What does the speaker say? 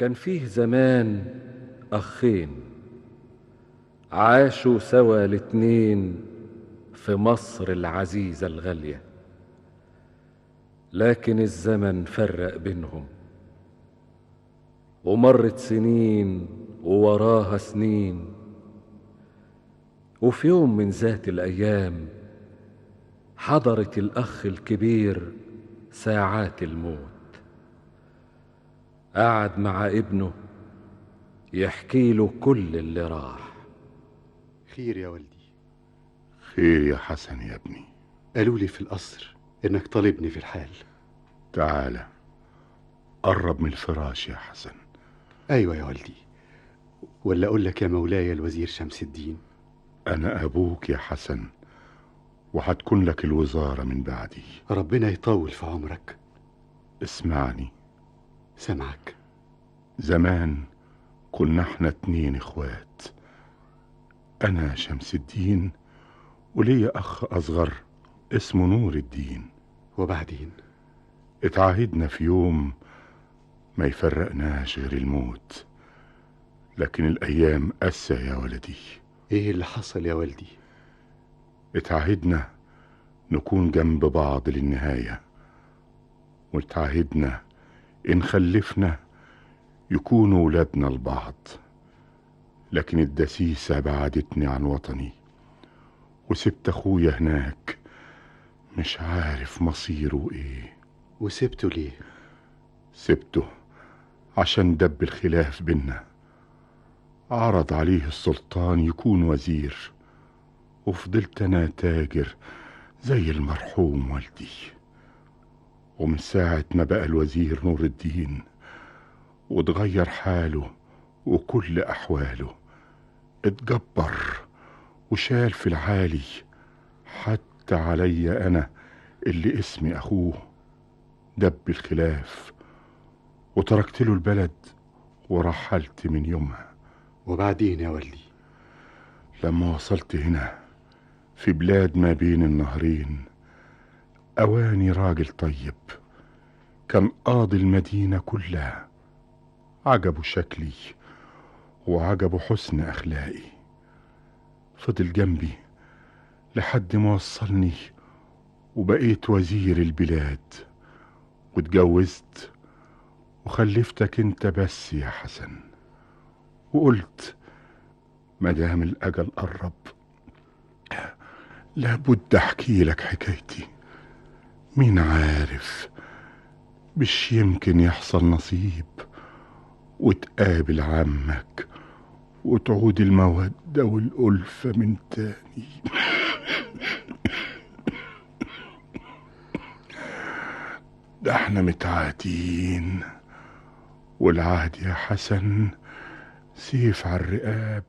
كان فيه زمان أخين عاشوا سوا الاتنين في مصر العزيزة الغالية، لكن الزمن فرق بينهم، ومرت سنين ووراها سنين. وفي يوم من ذات الأيام حضرت الأخ الكبير ساعات الموت. قعد مع ابنه يحكي له كل اللي راح. خير يا والدي. خير يا حسن يا ابني. قالوا لي في القصر انك طالبني في الحال. تعالى قرب من الفراش يا حسن. ايوه يا والدي، ولا اقول لك يا مولاي الوزير شمس الدين؟ انا ابوك يا حسن، وهتكون لك الوزارة من بعدي. ربنا يطول في عمرك. اسمعني. سمعك. زمان كنا احنا اتنين اخوات، انا شمس الدين ولي اخ اصغر اسمه نور الدين. وبعدين؟ اتعاهدنا في يوم ما يفرقناش غير الموت، لكن الايام قاسية يا ولدي. ايه اللي حصل يا والدي؟ اتعاهدنا نكون جنب بعض للنهاية، واتعاهدنا إن خلفنا يكونوا ولادنا لبعض. لكن الدسيسة بعدتني عن وطني، وسبت أخويا هناك مش عارف مصيره إيه. وسبته ليه؟ سبته عشان دب الخلاف بينا. عرض عليه السلطان يكون وزير، وفضلت أنا تاجر زي المرحوم والدي. ومن ساعة ما بقى الوزير نور الدين وتغير حاله وكل أحواله، اتجبر وشال في العالي حتى علي أنا اللي اسمي أخوه. دب الخلاف وتركت له البلد ورحلت من يومها. وبعدين يا والدي؟ لما وصلت هنا في بلاد ما بين النهرين، أواني راجل طيب كان قاضي المدينة كلها. عجبه شكلي وعجبه حسن أخلاقي، فضل جنبي لحد ما وصلني وبقيت وزير البلاد، واتجوزت وخلفتك انت بس يا حسن. وقلت مدام الأجل قرب لابد احكي لك حكايتي، مين عارف مش يمكن يحصل نصيب وتقابل عمك وتعود المودة والألفة من تاني. ده احنا متعادين، والعهد يا حسن سيف على الرقاب.